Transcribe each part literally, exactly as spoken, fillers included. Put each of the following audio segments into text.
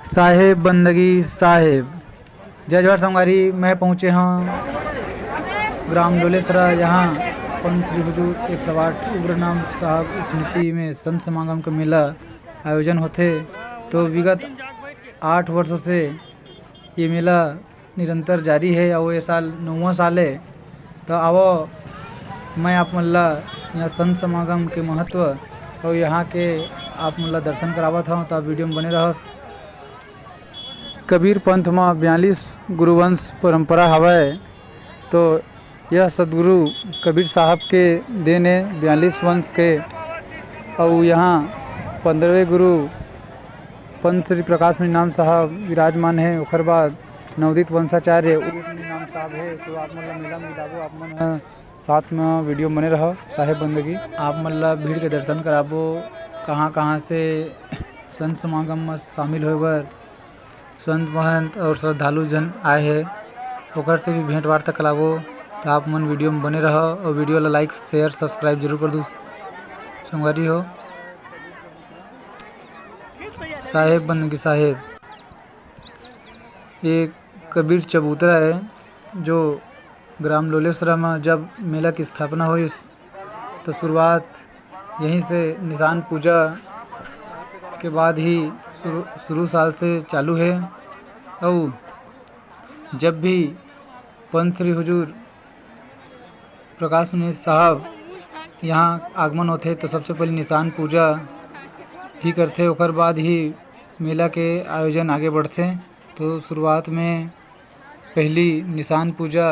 साहेब बंदगी साहेब। जय जोहार संगवारी, मैं पहुँचे हूँ ग्राम लोलेसरा। यहाँ पंच श्री हुजूर एक सौ आठ उग्र नाम साहब स्मृति में संत समागम का मेला आयोजन होथे। तो विगत आठ वर्षों से ये मेला निरंतर जारी है और ये साल नौवां साल है। तो आवो, मैं आप मन ला यहाँ संत समागम के महत्व और यहाँ के आप मन ला दर्शन करावत हूँ। तो आप वीडियो में बने रहो। कबीर पंथ म बयालीस गुरुवंश परंपरा हवय, तो यह सदगुरु कबीर साहब के देन ए बयालीस वंश के। अउ यहाँ पंद्रहवें गुरु पंत श्री प्रकाश मुनि नाम साहब विराजमान हे। ओकर बाद नवोदित वंशाचार्य उदित मुनि नाम साहब हे। तो आप मन ला मेला में मिलाबो, आप मन ह साथ में वीडियो में बने रहो। साहेब बंदगी आप मन ला भीड़ के दर्शन कराबो, कहाँ कहाँ से संत समागम में शामिल होए बर संत महंत और श्रद्धालु जन आए हे, ओकर से भी भेंट वार्ता कराबो। तो आप मन वीडियो में बने रहो और वीडियो ला लाइक, शेयर, सब्सक्राइब जरूर कर दो संगवारी हो। साहेब बंदगी साहेब, ये कबीर चबूतरा है, जो ग्राम लोलेसरा में जब मेला की स्थापना होइस, तो शुरुआत यहीं से निशान पूजा के बाद ही शुरू, शुरू साल से चालू है। और जब भी पंच श्री हुजूर प्रकाश मुनि साहब यहाँ आगमन होथे, तो सबसे पहले निशान पूजा ही करथे, ओकर बाद ही मेला के आयोजन आगे बढ़थे। तो शुरुआत में पहली निशान पूजा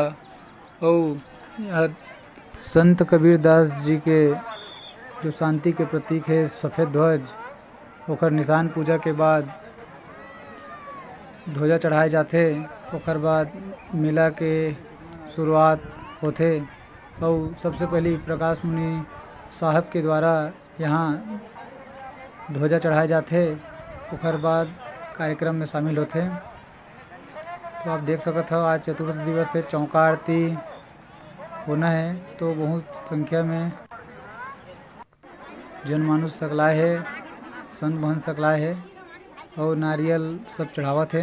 अउ संत कबीर दास जी के जो शांति के प्रतीक है सफेद ध्वज, ओकर निशान पूजा के बाद ध्वजा चढ़ाए जाथे। ओकर बाद मेला के शुरुआत होथे अउ सबसे पहली प्रकाश मुनि साहब के द्वारा यहाँ ध्वजा चढ़ाए जाथे। ओकर बाद कार्यक्रम में शामिल होथे। तो आप देख सकत हव, आज चतुर्थ दिवस है, चौका आरती होना है, तो बहुत संख्या में जनमानुष सकलाए हे, संत महंत सकलाए हे अउ नारियल सब चढ़ावत हे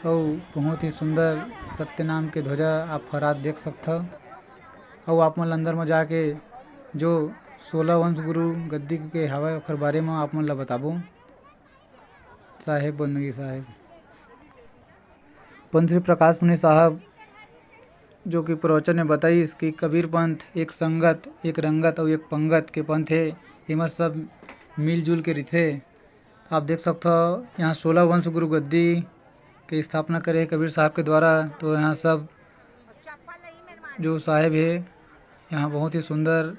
अउ बहुत ही सुंदर सत्य नाम के ध्वजा आप फहरात देख सकथव। अउ आप मन ल अंदर म जाके जो सोलह वंश गुरु गद्दी के हवय, ओखर बारे म आप मन ल बताबो। साहेब बंदगी साहेब। पंत श्री प्रकाश मुनि साहब जो कि प्रवचन में बताइस कि कबीर पंथ एक संगत, एक रंगत अउ एक पंगत के पंथ हे। एमा सब मिलजुल के रिथे। आप देख सकथव, यहाँ सोलह वंश गुरु गद्दी के स्थापना करे हे कबीर साहब के द्वारा। तो यहाँ सब जो साहेब हे, यहाँ बहुत ही सुंदर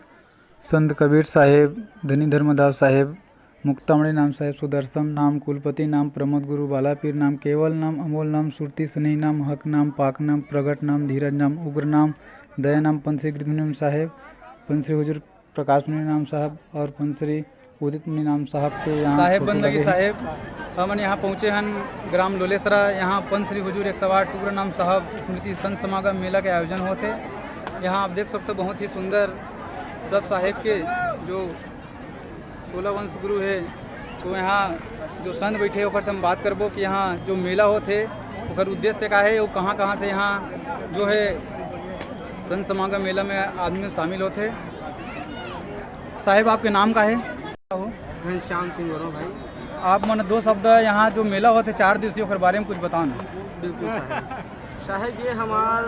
संत कबीर साहेब, धनी धर्मदास साहेब, मुक्तामणि नाम साहेब, सुदर्शन नाम, कुलपति नाम, प्रमोद गुरु, बालापीर नाम, केवल नाम, अमोल नाम, सुरती स्नेही नाम, हक नाम, पाक नाम, प्रगट नाम, धीरज नाम, उग्र नाम, दया नाम, पंथ श्री गृध्मनाम साहेब, पंथ श्री हुजूर प्रकाश मुनि नाम साहब और पंथ श्री उदित मुनि नाम साहब के यहाँ साहेब फोटो बंदगी लगे हे। साहेब, हमन यहाँ पहुँचे हन ग्राम लोलेसरा। यहाँ पंथ श्री हुजूर एक सौ आठ उग्र नाम साहब स्मृति संत समागम मेला के आयोजन होत हे। यहाँ आप देख सकते हो बहुत ही सुंदर सब साहेब के जो सोलह वंश गुरु हे, तो यहाँ जो संत बैठे ओकर से हम बात करबो कि यहाँ जो मेला होत हे ओकर उद्देश्य का हे, वो कहाँ कहाँ से यहाँ जो है संत समागम मेला में आदमी शामिल होत हे। साहेब, आपके नाम का है? घनश्याम सिंह बोलो भाई। आप मन दो शब्द यहाँ जो मेला होत हे चार दिवसीय, ओकर बारे में कुछ बताओ ना। बिल्कुल साहेब। साहेब, ये हमार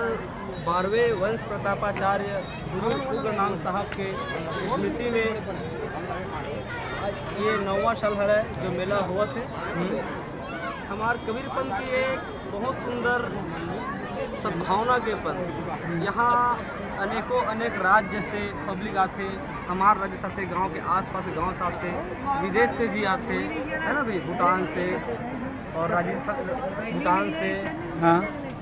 बारहवें वंश प्रतापाचार्य गुरु उग्र नाम साहब के स्मृति में ये नौवां साल हरे जो मेला होवत हे। हमार कबीर पंथ की एक बहुत सुंदर सद्भावना के पंथ। यहाँ अनेकों अनेक राज्य से पब्लिक आथे, हमार राज्य साथे, गांव के आसपास के गांव साथे, विदेश से भी आथे, है ना भाई, भूटान से और राजस्थान, भूटान से। हाँ।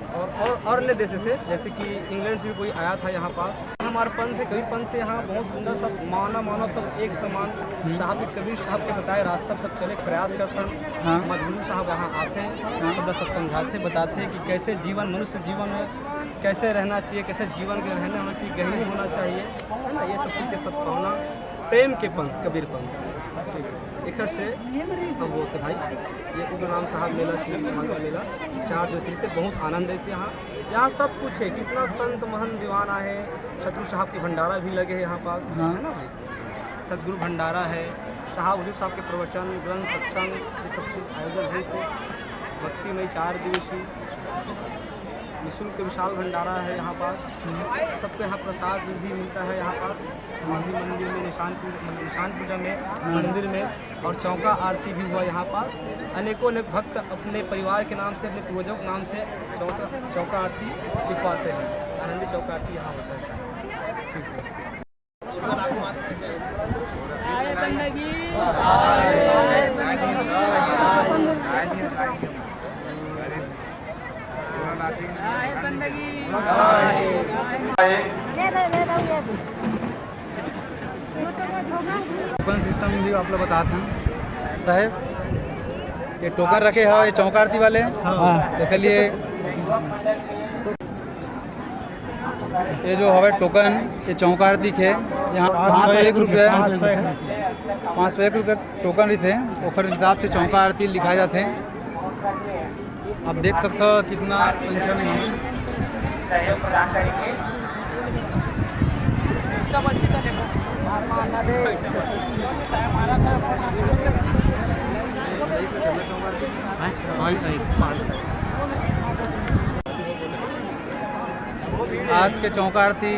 और, और, और अन्य देश से, जैसे कि इंग्लैंड से भी कोई आया था यहाँ पास। हमारे पंथ है, कबीर पंथ है, यहाँ बहुत सुंदर सब मानव, मानव सब एक समान। हम्म। साहब के, कबीर साहब के बताए रास्ता पर सब चले के प्रयास करथन। हाँ। हमारे गुरु साहब यहाँ आथे, हाँ। सब ला सब समझाथे, बताथे कि कैसे जीवन, मनुष्य जीवन में कैसे रहना चाहिए, कैसे जीवन के रहना होना चाहिए, गहनी होना चाहिए, है ना? ये सब चीज़ के सद्भावना, प्रेम के पंथ, कबीर पंथ, ठीक है, एकर से हम बोलते भाई। ये उग्र राम साहब मेला, श्री समागम मेला, चार दिवसीय से बहुत आनंद है इसे यहाँ। यहाँ सब कुछ है, कितना संत महंत दीवान आए हैं, शत्रु साहब के भंडारा भी लगे हैं यहाँ पास, हाँ। है ना भाई? सदगुरु भंडारा है, साहब हुजूर साहब के प्रवचन, ग्रंथ, सत्संग, ये सब चीज़ आयोजन है इसे। भक्तिमय चार दिवसीय निःशुल्क विशाल भंडारा है यहाँ पास। सबको यहाँ प्रसाद भी मिलता है यहाँ पास, समाधि मंदिर में, निशान पूजा, निशान पूजा में, मंदिर में, और चौका आरती भी हुआ यहाँ पास। अनेकों अनेक भक्त अपने परिवार के नाम से, अपने पूर्वजों के नाम से चौका, चौका आरती लिखवाते हैं। आनंदी चौका आरती यहाँ होता है। ठीक है। आए बंदगी। आए बंदगी। आए बंदगी। टोकन सिस्टम भी आप लोग बतात हैं साहेब, ये टोकन रखे हैं ये चौका आरती वाले। हाँ। तो के लिए ये जो हवे टोकन, ये चौका आरती के यहाँ पाँच सौ एक रुपया, पाँच सौ एक रुपया टोकन रहिथे, ओकर हिसाब से चौका आरती लिखाए जाथे। आप देख सकते हो कितना संख्या में है। सब अच्छी तरह हैं? पाँच सौ एक, पाँच सौ। आज के चौका आरती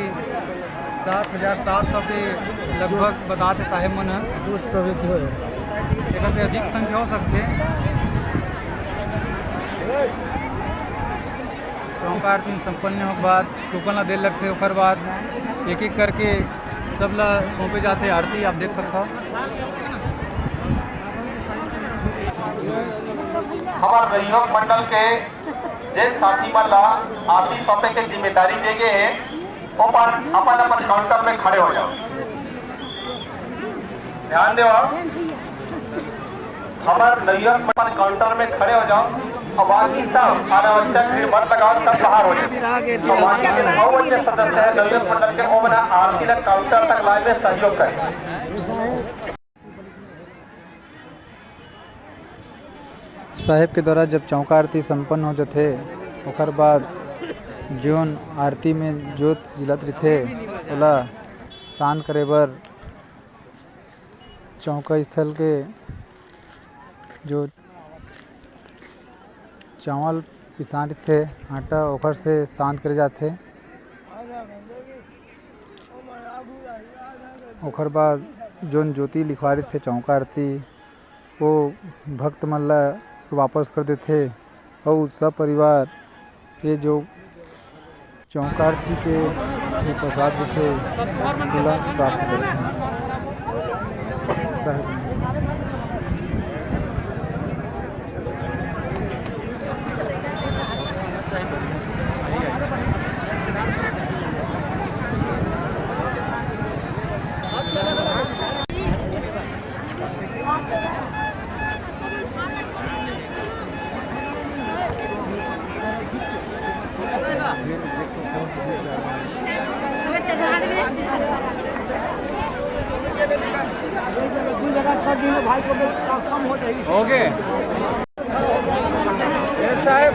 सात हजार सात सौ के लगभग बतात हे साहेब मन ह। जोत प्रवृत्ति हो। एकर से अधिक संख्या हो सकथे। चौका आरती संपन्न होके बाद टोकन ला दे लगथे, ओकर बाद एक एक करके सब ला सौंपे जाथे आरती। आप देख सकथव। हमर नवयुवक मंडल के जेन साथी मन ला आरती सौंपे के जिम्मेदारी दे गे हे, ओमन अपन अपन काउंटर में खड़े हो जाओ। ध्यान देव, हमर नवयुवक मन काउंटर में खड़े हो जाओ और बाकी सब अनावश्यक भीड़ मत लगाओ, सब बाहर हो जाओ। और बाकी के अउ अन्य सदस्य है नवयुवक मंडल के, ओमन आरती ला काउंटर तक लाए में सहयोग करें। साहेब के द्वारा जब चौका आरती संपन्न हो जथे, ओकर बाद जोन आरती में जोत जलत रहिथे, ओला शांत करे बर चौका स्थल के जो चावल पिसान रहिथे, आटा, ओकर से शांत करे जाथे। ओकर बाद जोन जोती लिखवा रहिथे चौका आरती, वो भक्त मन ला वापस कर देथे अउ सब परिवार ये जो चौका आरती के जो प्रसाद रहिथे, ओला प्राप्त करथे। साहेब। ओके। साहेब। साहेब।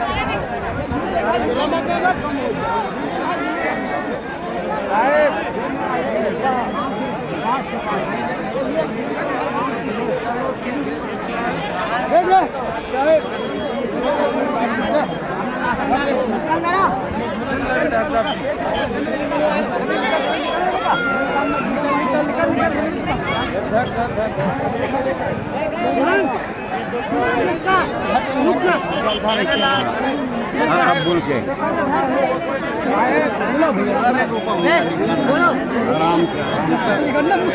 हाँ, अब बोल के। आराम से, आराम से।